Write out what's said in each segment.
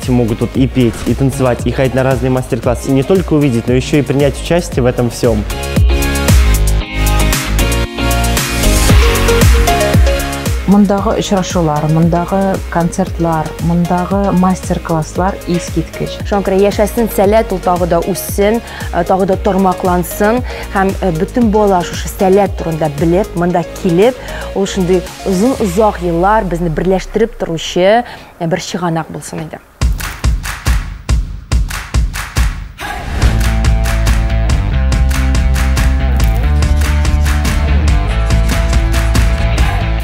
Дети могут тут и петь, и танцевать, и ходить на разные мастер-классы. И не только увидеть, но еще и принять участие в этом всем. Мондагы очрашулар, мондагы концертлар, мондагы мастер-класслар искиткеч. Шуңа күрә яшәсен Сәләт, ул тагы да үссен, тагы да тармаклансын һәм бөтен бала шушы Сәләт турында белеп, монда килеп, ул шундый озын-озак еллар безне берләштереп торучы бер чыганак булсын иде.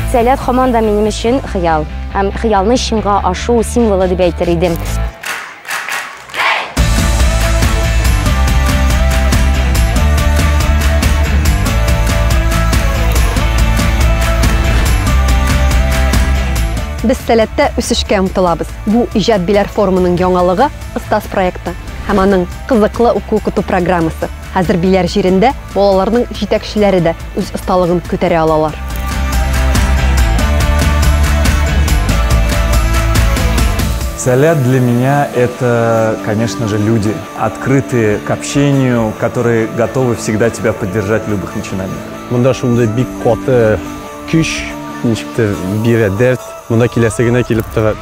Сәләт һаман да минем өчен хыял. Һәм хыялны чынга ашу символы дип әйтер идем. Без Сәләттә үсешкә омтылабыз. Бу иҗат Биләр форумының яңалыгы Остаз проекты һәм аның кызыклы уку-укыту программасы. Хәзер Биләр җирендә балаларның җитәкчеләре дә үз осталыгын күтәрә алалар. Сәләт для меня это, конечно же, люди, открытые к общению, которые готовы всегда тебя поддержать в любых начинаниях. Монда шундый бик каты көч, ничектер бирә дәрт, монда киләсе генә килеп тора.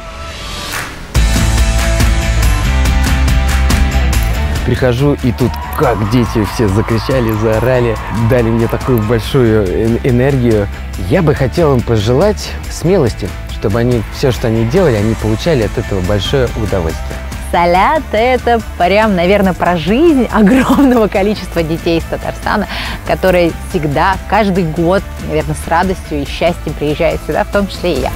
Прихожу, и тут как дети все закричали, заорали, дали мне такую большую энергию. Я бы хотел им пожелать смелости, чтобы они все, что они делали, они получали от этого большое удовольствие. Сәләт — это прям, наверное, про жизнь огромного количества детей из Татарстана, которые всегда, каждый год, наверное, с радостью и счастьем приезжают сюда, в том числе и я.